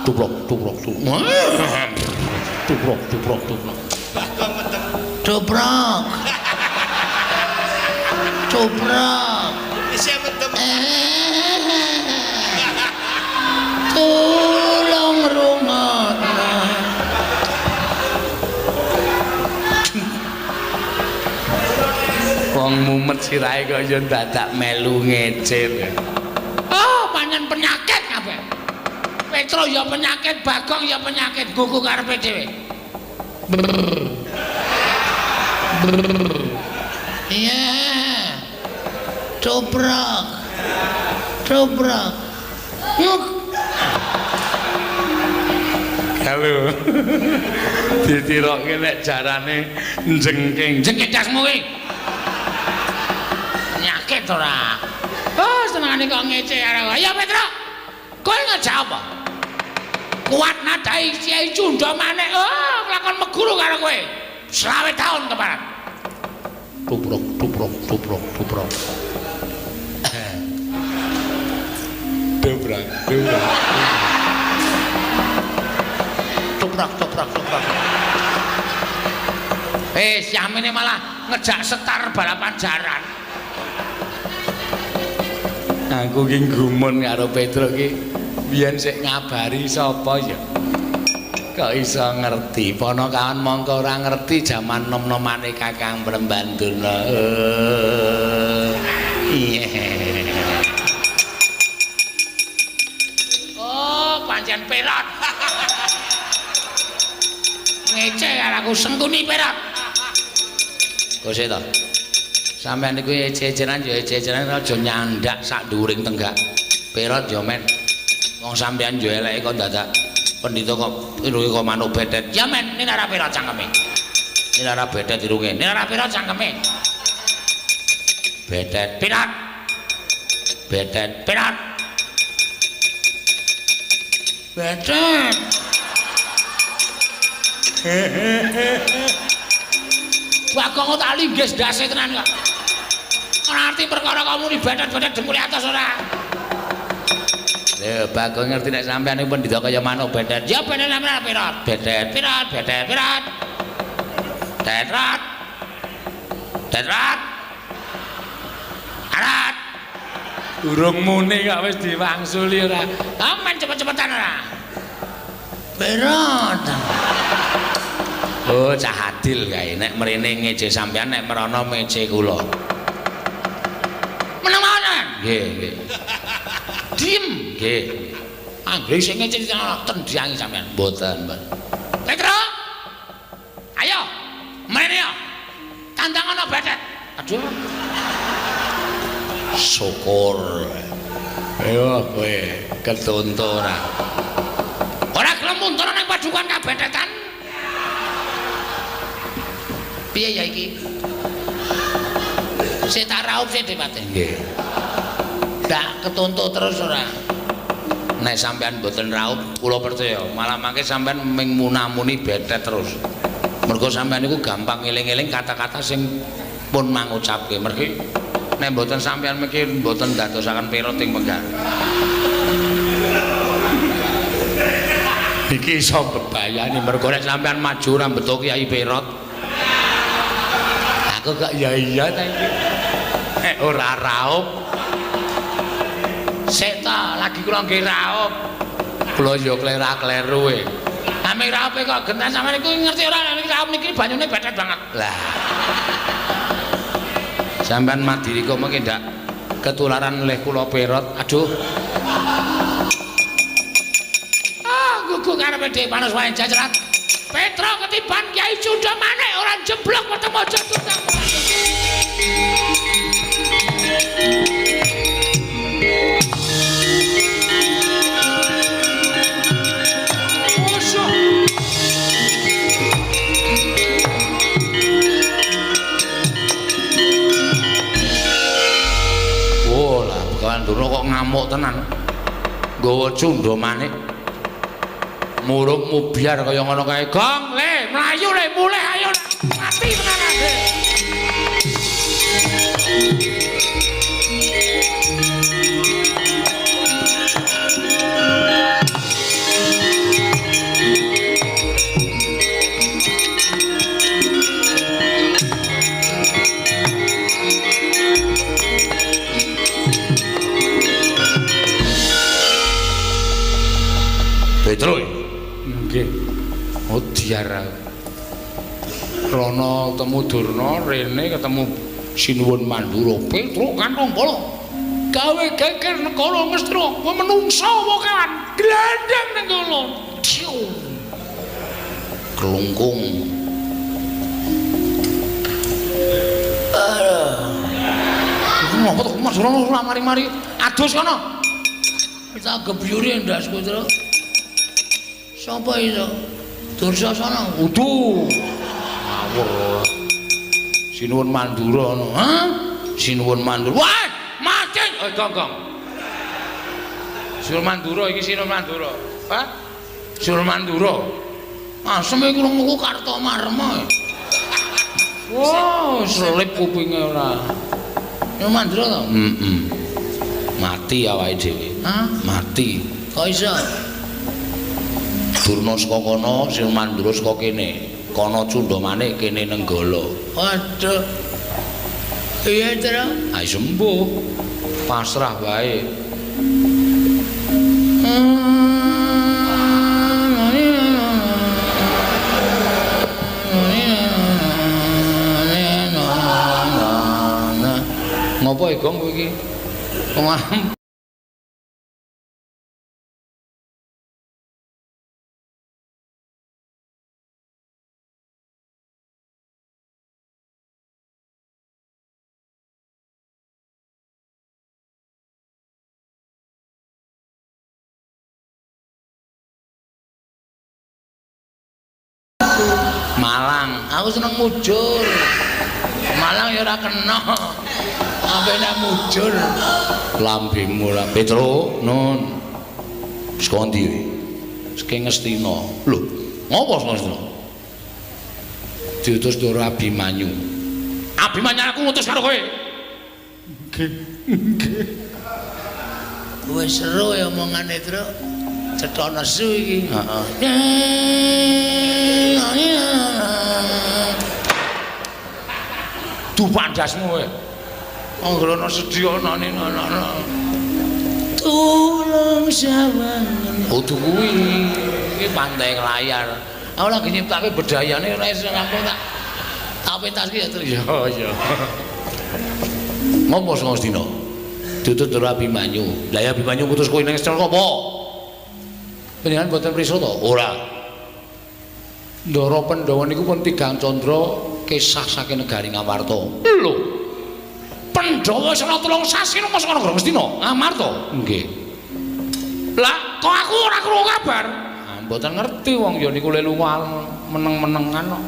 Tuprok, tuprok, tuprok. Tuprok, tuprok, tuprok. Bagong mendem. Tuprok. Tuprok. Isih mendem. Tulung rungokno. Wong mumet sirahe kok ya dadak melu ngece. Oh, pancen penyakit kabeh. Petro ya penyakit, Bagong ya penyakit, gugu karepe dhewe. Iya. Tuprok. Tuprok. Nguk. Halo. Ditirokke nek jarane njengking. Jengking dasmu kuwi. Penyakit ora. Oh, senengane kok ngece karo. Ayo Petro. Kowe ngejak apa? Kuat nadai Kiai Cunda Manik. Oh, nglakon meguru karo kowe. 20 tahun keparat. Tuprok, tuprok, tuprok, tuprok. Dobrak, dobrak. Tuprak, tuprak, tuprak. Syamine malah ngejak setar balapan jaran. Aku ki gumun karo Petro ki biyen sik ngabari sapa ya. Kok iso ngerti? Ponokawan mongko ora ngerti jaman nom-nomane Kakang Brembanduna. Iya. Oh, pancen perot. Ngece karo aku sengkuni perot. Kok sik to? Sampeyan niku ece-ecenan ya ece-ecenan aja nyandak sak dhuwuring tenggak. Perot ya men. Wong sampeyan ya eleke kok dadak pendhita kok irunge kok manuk betet. Ya men, ini ora perot cangkeme. Ini ora betet irunge. Ini ora perot cangkeme. Betet, Perot, betet. perot. Betet. Bagong tak linggis ndase tenan kok. Ora arti perkara kamu ni betet-betet dengkule atas ora. Lho, Bagong ngerti nek sampeyan niku pendhita kaya manuk betet. Ya bener sampeyan perot. Betet, Perot, betet, perot. Tetrat. Tetrat. Arat. Urung muni kok wis diwangsuli ora. Aman cepet-cepetan ora. Perot. Oh, cah adil kae. Nek mrene ngece sampeyan, nek mrono mece kula. Meneng mawon. Nggih, nggih. Diem. Nggih. Anggere sing ngece tendiangi sampeyan. Mboten, mboten. Petro. Ayo. Mrene yo. Tandang ana betet. Aduh. Syukur. Ayo kowe ketonto ora. Ora gelem muntur nang padukan kabetetan. Piye ya iki? Sik tak raup sik Depate. Nggih. Ndak ketonto terus ora. Nek sampeyan mboten raup, kula percaya malah mangke sampeyan ming munamuni betet terus. Mergo sampeyan niku gampang ngeling-eling kata-kata sing pun mangucapke. Mergi nek mboten sampeyan mikir mboten dadosaken perot ing penggar. Iki iso bebayani mergo nek sampeyan maju ora mbeto Kyai Perot. Aku kok ya iya ta iki. Nek ora raup. Sik ta, lagi kula nggih raup. Kula ya klera-kleru e. Ame raupe kok gentan sampeyan niku ngerti ora nek raup niki banyune betet banget. Lah. Sampeyan madiri kok mengke ndak ketularan leh kula perot. Aduh. Ah, gugu karepe dhewe panus wae jajrat. Petro ketiban Kyai Cunda Manik ora jeblok weteng aja tutang. Musuh. Oh lah, Begawan Durna kok ngamuk tenan. Nggawa cunda manik. Muruk mubyar kaya ngono kae. Gong, le, mlayu le, mulih ayo. Mati tenan. Petro. Nggih. Oh diar aku. Rono ketemu Durna, rene ketemu Sinuwun Mandura. Petro kantong bolong. Gawe geger negara Ngastina, kowe menungsa apa kewan? Glandang ning kono. Cium. Klungkung. Iku ngopo to Mas Rono ora mari-mari. Adus kono. Tak gebyuri ndasku, Tru. Sapa itu? Dursasana. Udu. Ngawur. Sinuwun Mandura ngono. Hah? Sinuwun Mandura. Wah, mati. Eh, gong, gong. Sinuwun Mandura iki Sinuwun Mandura. Hah? Sinuwun Mandura. Asem iki krungu Kartomarma. Wah, selip kupinge ora. Sinuwun Mandura to? Heeh. Mati awake dhewe. Hah? Mati. Kok iso? Durna saka kono, Sinuwun Mandura saka kene. Kono Cundamane kene Nenggala. Waduh. Iya, Tru. Ayo sembuh. Pasrah wae. Ngopo e, Gong, kowe iki? Wong Malang, aku seneng mujur. Malang ya ora kena. Sampe nek mujur. Lambemu ora Petro, nun. Saka ndi kowe? Saking Ngastina. Lho, ngopo saka Ngastina? Diutus Ndara Abimanyu. Abimanyu aku ngutus karo kowe. Nggih. Nggih. Wis seru ya omongane, Tru. Cetha nesu iki. Heeh. Dupan dasmu kowe. Anggere ana sedih ana ana. Tulung sawangen. Kudu kuwi. Iki pantai layar. Aku lagi nyiptake bedayane ora iso rampung tak pentas ki ya, Tru. Ya, ya. Ngopo saka Ngastina? Diutus Ndara Abimanyu. Lah ya Abimanyu ngutus kowe ning Ngastina apa? Panjenengan boten prisa to? Ora. Ndara Pandhawa niku pun tigang candra kesah saking negari Ngamarta. Lho. Pandhawa wis ana 3 sasi nang saka negara Ngastina, Ngamarta. Nggih. Lah, kok aku ora krungu kabar? Ah, mboten ngerti wong ya niku le lunga meneng-menengan kok.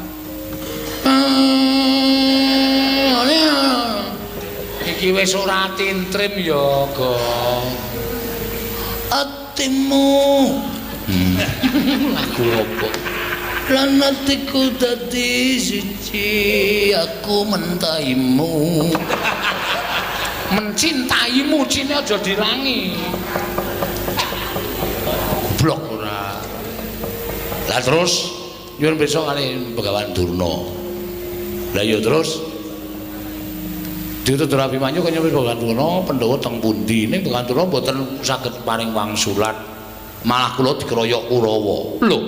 Iki wis ora tintrim ya, Gong. Atimu. Lagu opo? Lan atiku dadi siji, aku mentaimu. Mencintaimu cine aja dilangi. Goblok ora. Lah terus nyuwun pirsa kali Begawan Durna. Lah ya terus diutus Ndara Abimanyu kaya Begawan Durna Pandhawa teng pundi? Ning Begawan Durna mboten saged paring wangsulan. Malah kula dikeroyok Kurawa. Lho.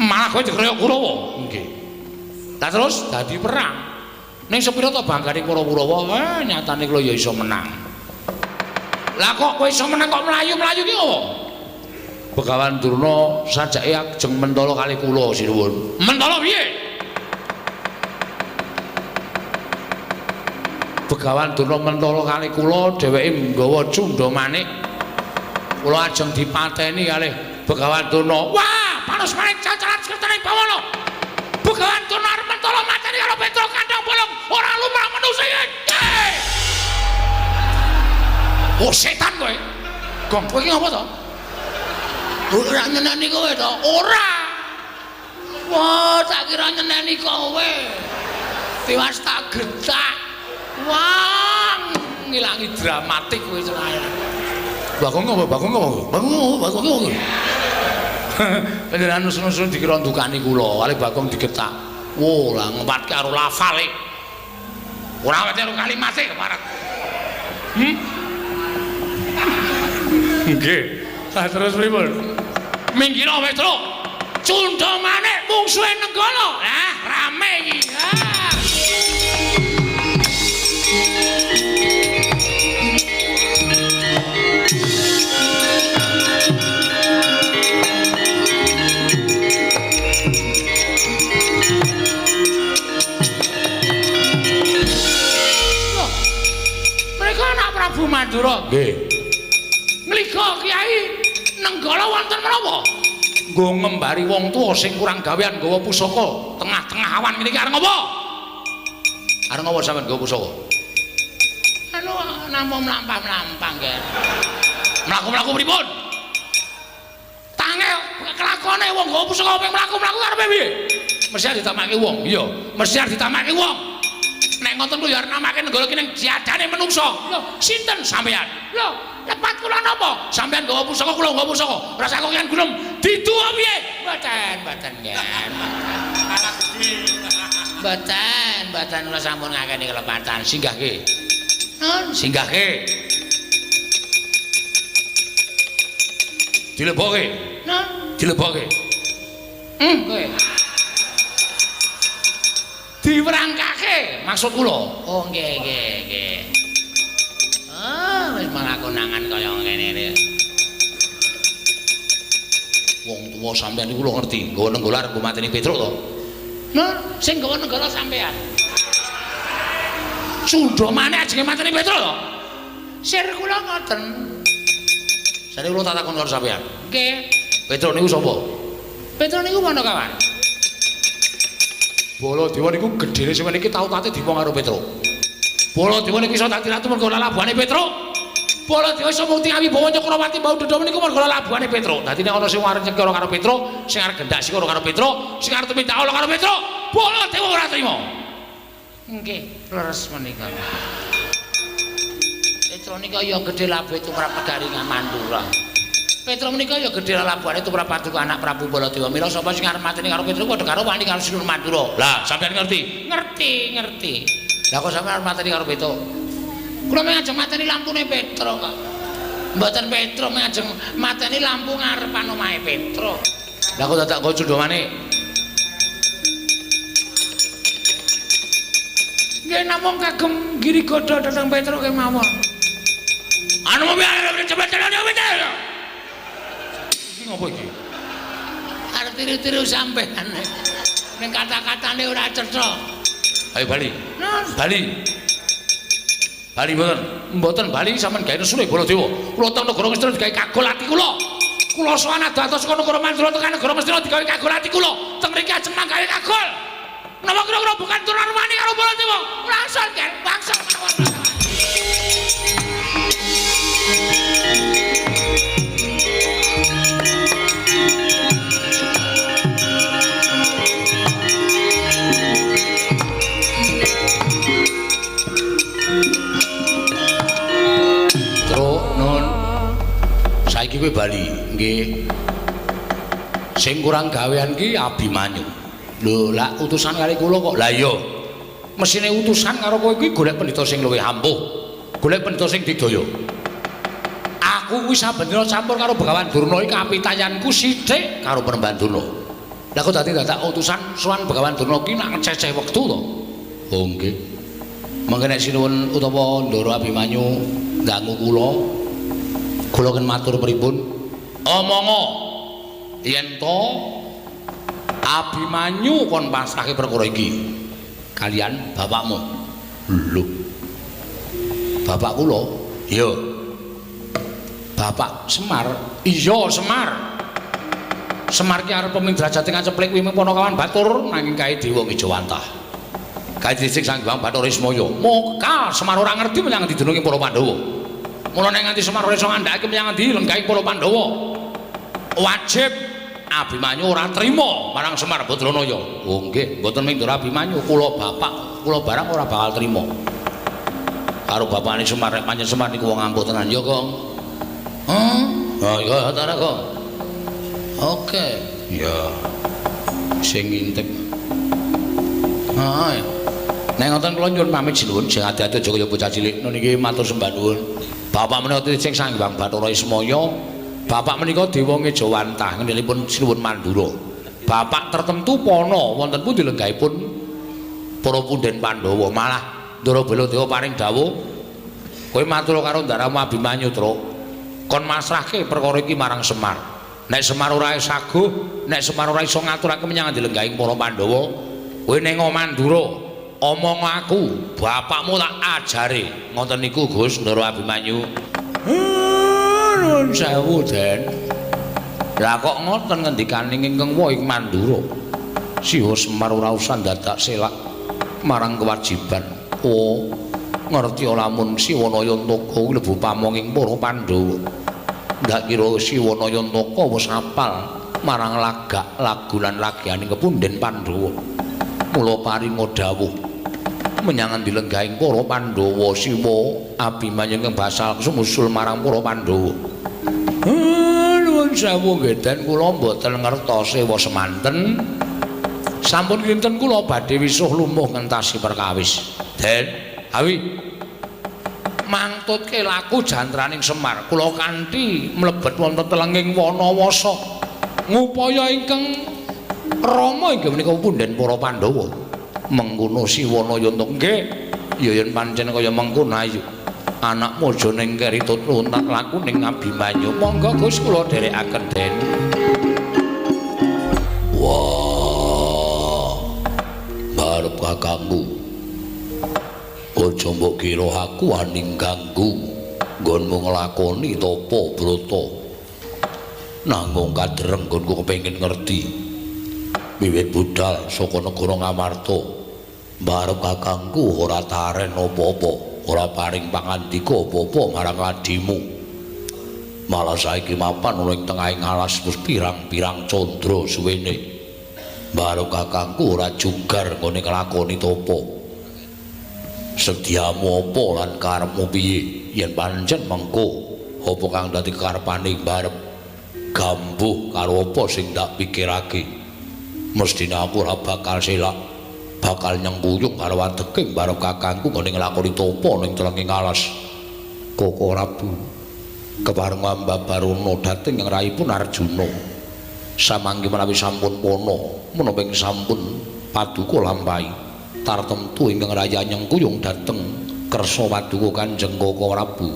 Malah kowe dikeroyok Kurawa? Nggih. Lah terus dadi perang. Ning sepira to banggane para Kurawa? Nyatane kula ya iso menang. Lah kok kowe iso menang kok mlayu-mlayu ki opo? Begawan Durna sajake ajeng mentala kali kula sinuwun. Mentala piye? Begawan Durna mentala kali kula, dheweke nggawa cundha manik. Kula ajeng dipateni kalih Begawan Durna. Wah, panus manik cacaran sekertane bawana. Begawan Durna arep mentala mateni karo Petro Kandang Bolong, ora lumrah manusa iki. Oh setan kowe. Gong kowe iki ngopo to? Ora nyeneni kowe to? Ora. Wah, tak kira nyeneni kowe. Tiwas tak getak. Wah, ngilangi dramatik kowe cenaya. Bagong apa? Bagong apa? Bagong apa? Bagong apa? Panjenengan nusun-nusun dikira ndukani kula, kali Bagong digetak. Wo, lah ngempatke karo lafale. Ora wete karo kalimate keparat. Nggih. Lah terus pripun? Minggiro Petro. Cundha manik mungsuhe Nenggala. Lah, rame iki. Ah. Loh, mereka anak Prabu Mandura. Nggih. Ngliga Kyai Nenggala wonten menapa? Nggo ngembari wong tuwa sing kurang gawean nggawa pusaka tengah-tengah awan ngene iki arep ngopo? Arep ngopo sampean nggawa pusaka? Anu namung mlampah-mlampah nggih. Mlaku-mlaku pripun? Tange kelakone wong nggawa pusaka ping mlaku-mlaku arepe piye? Mesti arep ditamake wong. Iya, mesti arep ditamake wong. Nek ngoten kuwi ya arep namake Nenggala ki ning diadane menungsa. Lho, sinten sampean? Lho, lepat kula napa? Sampean nggawa pusaka, kula nggawa pusaka. Rasa kok yen gunung didu piye? Mboten, mboten nggih. Mboten, mboten kula sampun ngakeni kelepatan. Singgahke. Nun, singgahke. Dilebokke. Nun, dilebokke. Kowe. Diwerangkake maksud kula. Oh, nggih, nggih, nggih. Ah, wis malah konangan kaya ngene iki. Wong tuwa sampean niku lho ngerti, nggawa Nenggala arep mateni Petruk to. Nah, sing nggawa Nenggala sampean. Cundha maneh ajenge mateni Petruk to? Sir kula ngoten. Sane kula tak takon karo sampean. Nggih. Petruk niku sapa? Petruk niku Panakawan. Baladewa niku gedhene sampeyan iki tau tate diwong karo Petruk. Baladewa niku iso dadi ratu mergo lalabuhane Petruk. Baladewa iso mukti awibawa Cakrawati mbau dendha niku mergo lalabuhane Petruk. Dadi nek ana sing arep nyekara karo Petruk, sing arep gendak sikara karo Petruk, sing arep tumindak ala karo Petruk, Baladewa ora trima. Nggih, leres menika. Petruk nika ya gedhe labuhe tumrap Pegaringan Mandura. Petruk menika ya gedhe lalabuhane tumrap paduka anak Prabu Baladewa. Mila sapa sing arep mateni karo Petruk padha karo wani karo Sinun Mandura. Lah, sampeyan ngerti? Ngerti, ngerti. Lah kok sampeyan arep mateni karo Petruk? Kula mung ajeng mateni lampune Petruk kok. Mboten Petruk mung ajeng mateni lampu ngarepan omahe Petruk. Lah kok dadak nggo cundha manik? Nggih namung kagem giri godha dhateng Petruk kemawon. Anu iki ngopo iki? Arep tiru-tiru sampean. Ning kata-katane ora cetha. Ayo bali. Nun. Bali. Bali mboten. Mboten bali sampean gawe nesune Baladewa. Kula teng negara Ngastina digawe kagol ati kula. Kula sowan adoh-adoh saka negara Mandura tekan negara Ngastina digawe kagol ati kula. Teng mriki ajeng manggawe kagol. Menapa kira-kira bukan turunan wani karo Baladewa? Langsung kan, langsung mawon. Truk nun. Saiki kowe bali, nggih. Sing kurang gawean ki Abimanyu. Lho, lak utusan kali kula kok. Lah iya. Mesine utusan karo kowe kuwi golek pendhita sing luwih ampuh. Golek pendhita sing digdaya. Aku kuwi saben dina campur karo Begawan Durna iki kapitayanku sithik karo Penemban Durna. Lah kok dadi dadak utusan sowan Begawan Durna ki nak ngececeh wektu to. Oh nggih. Mangke nek sinuwun utawa Ndara Abimanyu nggangu kula, kula ken matur pripun? Omongo yen to Abimanyu kon pasrahke perkara iki kalian bapakmu. Lho. Bapak kula? Iya. Bapak Semar? Iya, Semar. Semar ki arep pemidrajate ngaceplik kuwi Panakawan Batur nanging kae dewa Ngejawantah. Kae dhisik Sang Hyang Bathara Ismaya. Moka Semar ora ngerti menyang endi dununge para Pandhawa. Mula nek nganti Semar ora iso ngandhakake menyang endi lenggahing para Pandhawa. Wajib Abimanyu ora trima marang Semar Badranaya. Oh nggih, mboten ming Ndara Abimanyu, kula bapak, kula barang ora bakal trima. Karo bapakne Semar, nek pancen Semar niku wong ampuh tenan ya, Kong. Hah? Oh iya, ta Kong. Oke. Ya. Sing ngintip. Ha. Nek ngoten kula nyuwun pamit sinuwun, sing ati-ati aja kaya bocah cilik. Niki matur sembah nuwun. Bapak menika tiyang Sang Hyang Bathara Ismaya. Bapak menika dewa ngejawantah ngendelipun sinuwun Mandura. Bapak tertentu pana wonten pundi lenggahipun para punden Pandhawa. Malah Ndara Baladewa paring dawuh, kowe matur karo ndaramu Abimanyu, Truk. Kon masrahke perkara iki marang Semar. Nek Semar ora saguh, nek Semar ora iso ngaturake menyang lenggahing para Pandhawa, kowe ning Mandura omong aku, bapakmu tak ajare. Ngoten niku Gus Ndara Abimanyu. Nuwun sewu, Den. Lah kok ngoten ngendikane ingkang wa ing Mandura. Siwa Semar ora usah dadak selak marang kewajiban. Oh, ngerti lamun Siwanayantaka kuwi lebu pamonging para Pandhawa. Ndak kira Siwanayantaka wis apal marang lagak lagu lan lagianing kepunden Pandhawa. Mula paringa dawuh menyang endi lenggahing para Pandhawa Siwa Abimanyu ingkang basal sumusul marang para Pandhawa. Nuwun sewu nggih Den, kula mboten ngertos sewa semanten. Sampun kinten kula badhe wisuh lumuh ngentasi perkawis. Den, awi mangtutke laku jantraning Semar, kula kanthi mlebet wonten telenging Wanawasa ngupaya ingkang rama inggih menika punden para Pandhawa. Mengkono Siwanayanta nggih, ya yen pancen kaya mengkono ayo. Anakmu aja ning keri tutun tak laku ning Abimanyu. Monggo Gus kula dherekaken Den. Wah. Barep kakangku. Aja mbok kira aku wani ganggu nggonmu nglakoni tapa brata. Nanggung kadereng nggonku kepengin ngerti. Wiwit budal saka negara Ngamarta, barep kakangku ora taren apa-apa, ora paring pangandika apa-apa marang adimu. Malah saiki mapan ana ing tengahing alas wis pirang-pirang candra suwene. Barep kakangku ora jugar nggone nglakoni tapa. Sediamu apa lan karepmu piye yen pancen mengko apa kang dadi karepane barep gambuh karo apa sing tak pikirake. Mestine aku ora bakal selak, bakal nyengkuyung karo adeking barep kakangku nggone nglakoni tapa ning telenging alas. Koko Prabu kepareng ambabarana dhateng ing raipun Arjuna. Samangke menawi sampun pana, menapa ing sampun paduka lampahi, tartemtu ingkang raya nyengkuyung dhateng kersa paduka Kanjeng Koko Prabu.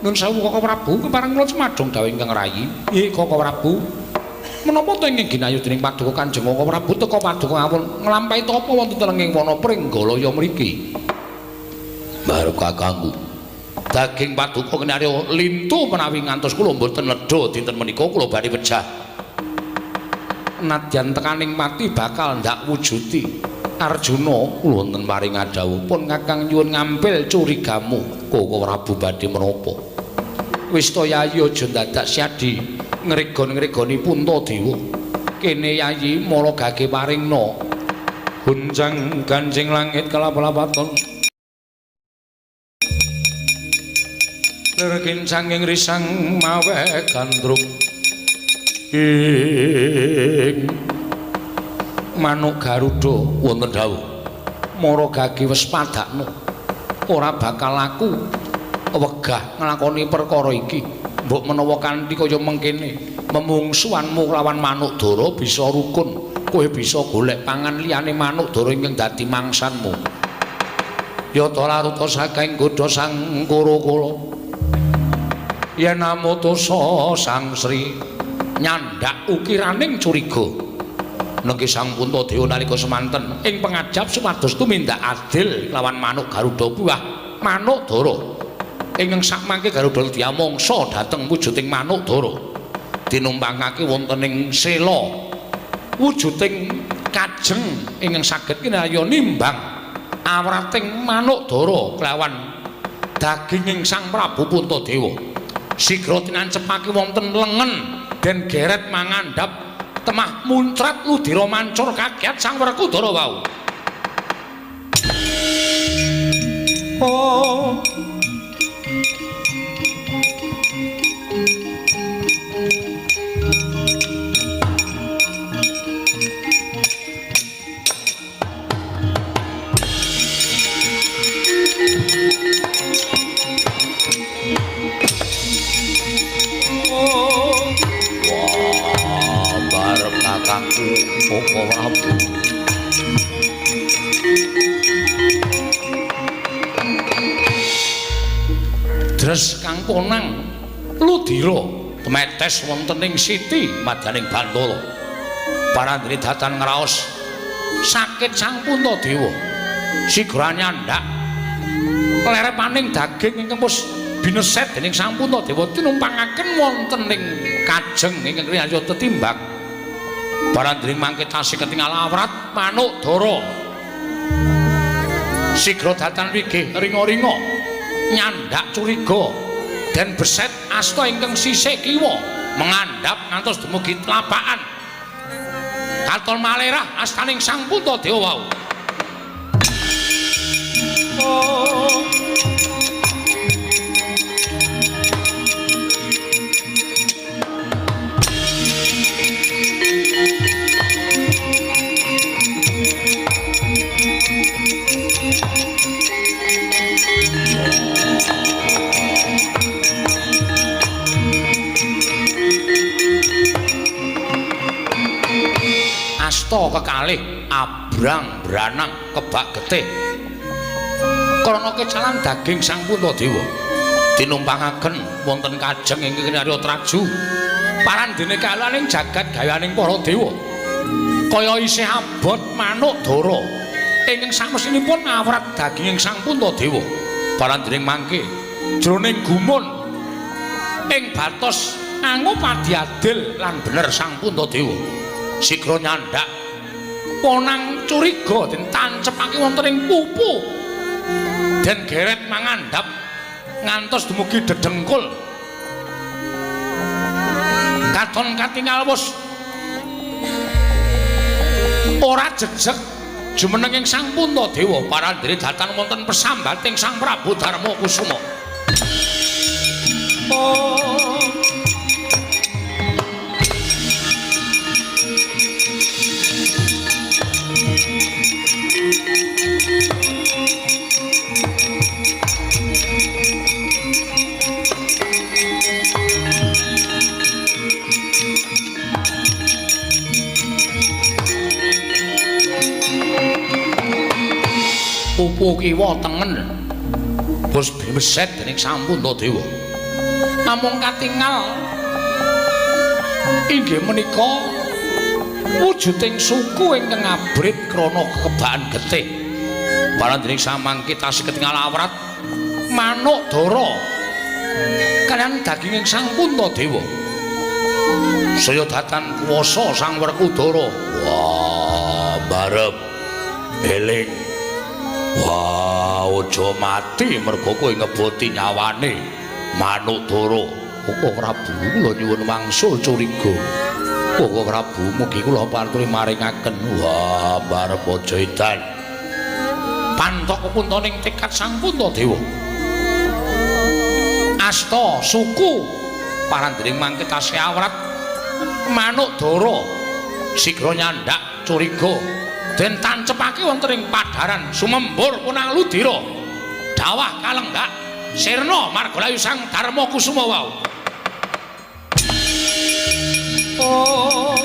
Nuwun sewu Koko Prabu, kepareng kula cumadong dawuh ingkang rayi. Nggih Koko Prabu. Menapa to ingkang ginayu dening paduka Kanjeng Koko Prabu teka paduka awun nglampahi tapa wonten telenging wana Pringgalaya mriki. Barep kakangku. Daging paduka kinarya lintu menawi ngantos kula mboten nedha dinten menika kula badhe pejah. Nadyan tekaning pati bakal ndak wujudi. Arjuna kula wonten paring dawuh pun kakang nyuwun ngampil curigamu. Koko Prabu badhe menapa? Wis to yayi aja dadak syadi ngregon-ngregoni Puntadewa. Kene yayi mara gage paringna. Guncang ganjing langit kelap-lapaton. Lir kincanging risang mawe gandrung. Ing manuk Garuda wonten dawuh. Mara gage wis padakno. Ora bakal aku wegah nglakoni perkara iki. Mbok menawa kanthi kaya mengkene memungsuhanmu lawan manuk dara bisa rukun. Kowe bisa golek pangan liyane manuk dara ingkang dadi mangsanmu. Yata laruta saking godha sang Kura-kura. Yen amutusa Sang Sri nyandak ukiraning curiga. Nengki Sang Puntadewa nalika semanten ing pangajap supados tumindak adil lawan manuk Garuda buah manuk dara. Ingkang sakmangke Garuda diamangsa dhateng wujuding manuk dara. Dinumpangake wonten ing sela wujuding kajeng ingkang saged kinarya nimbang awrating manuk dara kelawan daginging Sang Prabu Puntadewa. Sigra tinancepake wonten lengen Den geret mangandhap temah muncrat ludira mancur kaget Sang Werkudara wau. Oh. Wah, barep kakangku Koko Prabu. Dres kang konang ludira tumetes wonten ing siti madaning Bantala. Parandene datan ngraos sakit Sang Puntadewa. Sigra nyandak lerepaning daging ingkang wis bineset dening Sang Puntadewa tinumpangaken wonten ing kajeng ingkang riyaya tetimbak. Parandene mangke tasih ketingal awrat manuk dara. Sigra datan wigih ringa-ringa nyandak curiga den beset asta ingkang sisih kiwa mengandhap ngantos dumugi tlapakan. Katon malerah astaning Sang Puntadewa wau. Oh. Asta kekalih abrang branang kebak getih krana kecalan daging Sang Puntadewa tinumpangaken wonten kajeng ingkang kinarya traju. Parandene kalaning jagat gayaning para dewa kaya isih abot manuk dara ingkang samesinipun awrat daginging Sang Puntadewa. Parandene mangke jroning gumun ing batos angupadi adil lan bener Sang Puntadewa. Sigra nyandak ponang curiga den tancepake wonten ing pupu den geret mangandhap ngantos dumugi dedengkul. Katon katingal wis ora jejeg jumenenging Sang Puntadewa. Parandene datan wonten pesambating Sang Prabu Darma Kusuma. Oh. Pupu kiwa tengen wis bimeset dening Sang Puntadewa. Namung katingal inggih menika wujuding suku ingkang abrit krana kekebakan getih. Parandene samangke tasih ketingal awrat manuk dara kaliyan daginging Sang Puntadewa. Saya datan kuwasa Sang Werkudara. Wah, barep eling. Wah, aja mati mergo kowe ngeboti nyawane manuk dara. Koko Prabu kula nyuwun wangsul curiga. Koko Prabu mugi kula paturi maringaken. Wah, barep aja edan. Pantok kepuntoning tekad Sang Puntadewa. Asta suku parandene mangke tasih awrat manuk dara sigra nyandak curiga den tancepake wonten ing padharan sumembur punang ludira dawah kalenggak sirna margalayu Sang Darma Kusuma wau. Oh.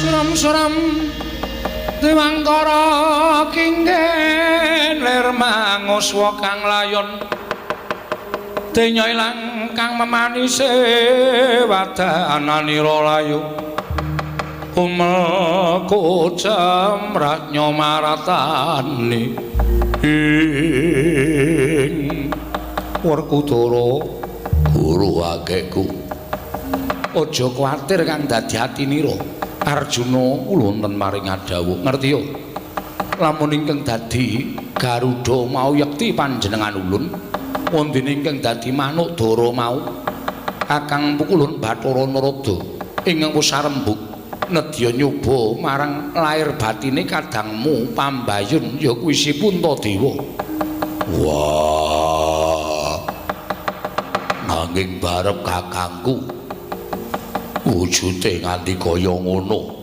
Suram-suram Dewangkara kingen lir kang uswa kang layon denya ilang kang memanise wadananira layu umel kocem ratnya maratani ing Werkudara. Guru akehku, aja kuwatir kang dadi atinira. Arjuna wonten maring adhawuh ngerti yo lamun ingkang dadi Garuda mau yekti panjenengan ulun, wondene ingkang dadi manuk dara mau Kakang Pukulun Bathara Narada ingkang wis arembug nedya nyoba marang lair batine kadangmu pambayun ya kuwi si Puntadewa. Wah, nanging barep kakangku wujude nganti kaya ngono.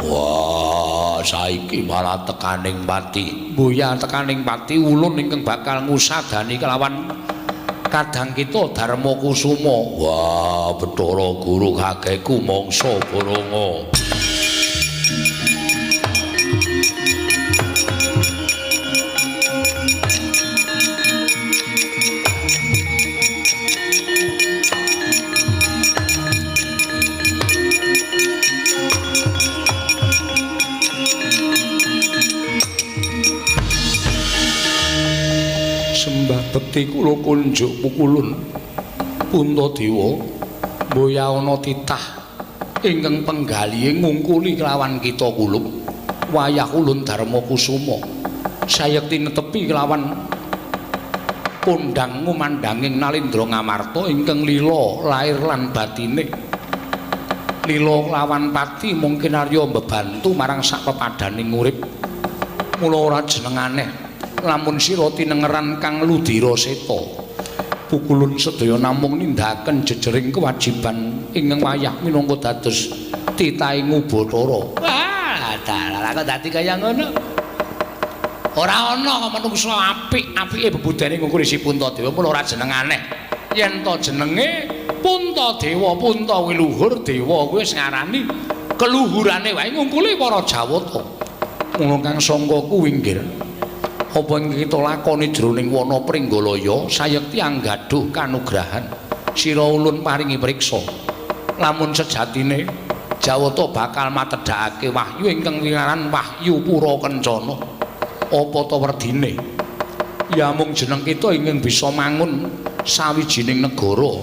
Wah, saiki malah tekaning pati. Mboya tekaning pati ulun ingkang bakal ngusadani kelawan kadang kita Darma Kusuma. Wah, Bathara Guru kakekku mangsa bolonga. Sembah bekti kula kunjuk pukulun Puntadewa, mboya ana titah ingkang penggalihe ngungkuli kelawan kita kulup wayah ulun Darma Kusuma sayekti netepi kelawan kondhang ngumandhanging Nalindra Ngamarta ingkang lila lair lan batine lila kelawan pati mungkin arya mbebantu marang sak pepadaning urip. Mula ora jeneng aneh lamun sira tinengeran kang ludira seta. Pukulun sedaya namung nindakaken jejering kewajiban ingkang wayah minangka dados titahing Ubathara. Wah, dalah kok dadi kaya ngono. Ora ana manungsa apik-apike bebudene ngungkuli si Puntadewa, mula ora jeneng aneh. Yen to jenenge Puntadewa, Punta kuwi luhur, dewa kuwi wis ngarani keluhurane wae ngungkuli para Jawata. Mula kang sangka kuwi nggih apa ingkang kita lakoni jroning wana Pringgalaya sayekti anggaduh kanugrahan sira ulun paringi priksa lamun sejatine Jawata bakal matedhakake wahyu ingkang wingaran Wahyu Pura Kencana. Apa ta werdine ya mung jeneng kita ingkang bisa mangun sawijining negara.